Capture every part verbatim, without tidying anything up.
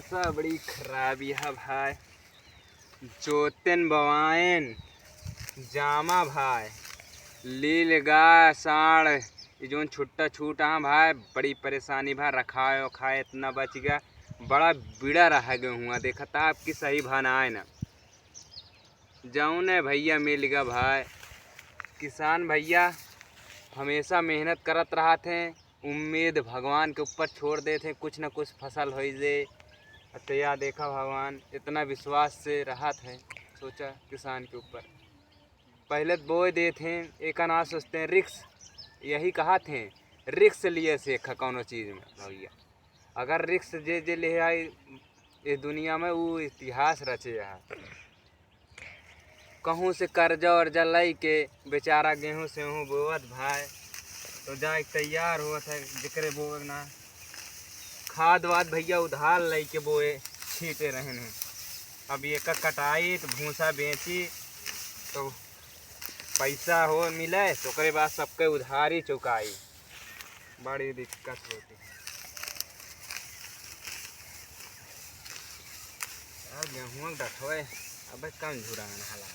दशा बड़ी खराब यह भाई, जोतेन बवाएन जामा भाई, लील गा साढ़, ये जोन छुट्टा छूट हाँ भाई, बड़ी परेशानी भाई, रखाए उखाए इतना बच गया, बड़ा बिड़ा रह गए हुआ, देखा था आपकी सही भा ना आए ना। जौने भैया मिल गया भाई, किसान भैया हमेशा मेहनत करत रहत हैं, उम्मीद भगवान के ऊपर छोड़ देत हैं, कुछ न कुछ फसल होई जे। तो या देखा भगवान इतना विश्वास से रहत हैं, सोचा किसान के ऊपर। पहले तो बोए देत हैं, एका ना सोचते हैं, रिक्स यही कहत हैं, रिक्स लिए सीखा कौनो चीज में भैया। अगर रिक्स जे जे ले आई इस दुनिया में, वो इतिहास रचे यहाँ। कहूँ से कर्जा वर्जा लई के बेचारा गेहूँ सेहूँ बोवत भाई, तो जाए के तैयार होत है, जेकरे बोवे ना। खाद वाद भैया उधार लई के बोए, छीटे रहन हैं। अब ये का कटाई तो भूसा बेची तो पैसा हो मिले, तो ओकरे बाद सबके उधारी चुकाई। बड़ी दिक्कत होती। अब गेहूँ डठवे, अबे कम झुरान हला।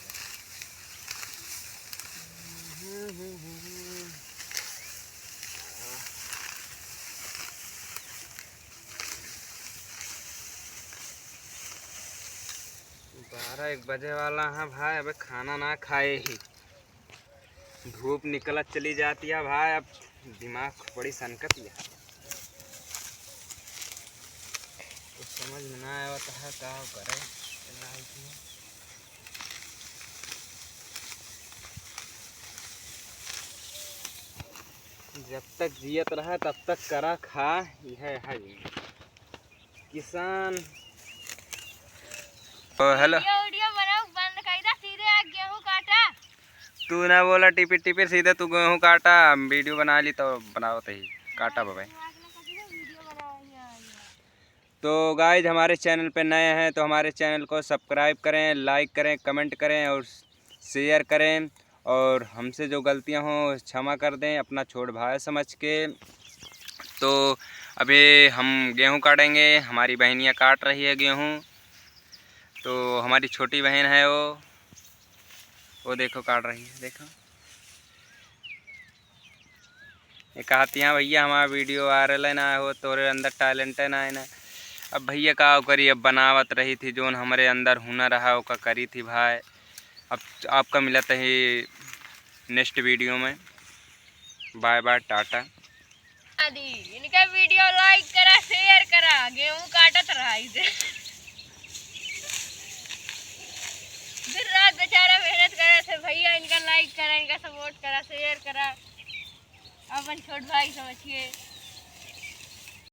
बारह एक बजे वाला है भाई, अबे खाना ना खाए ही। धूप निकलत चली जाती है भाई, अब दिमाग बड़ी सनकत है। कुछ समझ में ना आवत है, का करे। जब तक जियत रहा, तब तक करा खा, यह है जिंदगी। किसान। ओ, हेलो। वीडियो, वीडियो बनाओ, बंद कर दे, सीधे आ गेहूं काटा। तू ना बोला टिपिर टिपिर, सीधे तू गेहूं काटा, हम वीडियो बना ली तो बनावत ही, काटा बाबा। वीडियो बनाओ, यहाँ, यहाँ। तो गाइज, हमारे चैनल पे नए हैं तो हमारे चैनल को सब्सक्राइब करें, लाइक करें, कमेंट करें और शेयर करें, और हमसे जो गलतियां हों क्षमा कर दें अपना छोट भाई समझ के। तो अभी हम गेहूं काटेंगे, हमारी बहनियां काट रही है गेहूं। तो हमारी छोटी बहन है वो, वो देखो काट रही है, देखो। ये कहती, "हाँ भैया, हमारा वीडियो वायरल है ना हो, तोरे अंदर टैलेंट है ना, है ना।" अब भैया का करी, अब बनावत रही थी, जोन हमरे अंदर हुनर रहा, ओका करी थी भाई। अब आपका मिलत ही नेक्स्ट वीडियो में। Bye bye, tata. आदि, इनका वीडियो लाइक करा, शेयर करा, गेहूं काटत रहा इसे। दिन रात बेचारा मेहनत करे थे भैया, इनका लाइक करा, इनका सपोर्ट करा, शेयर करा। अपन छोट भाई समझिए।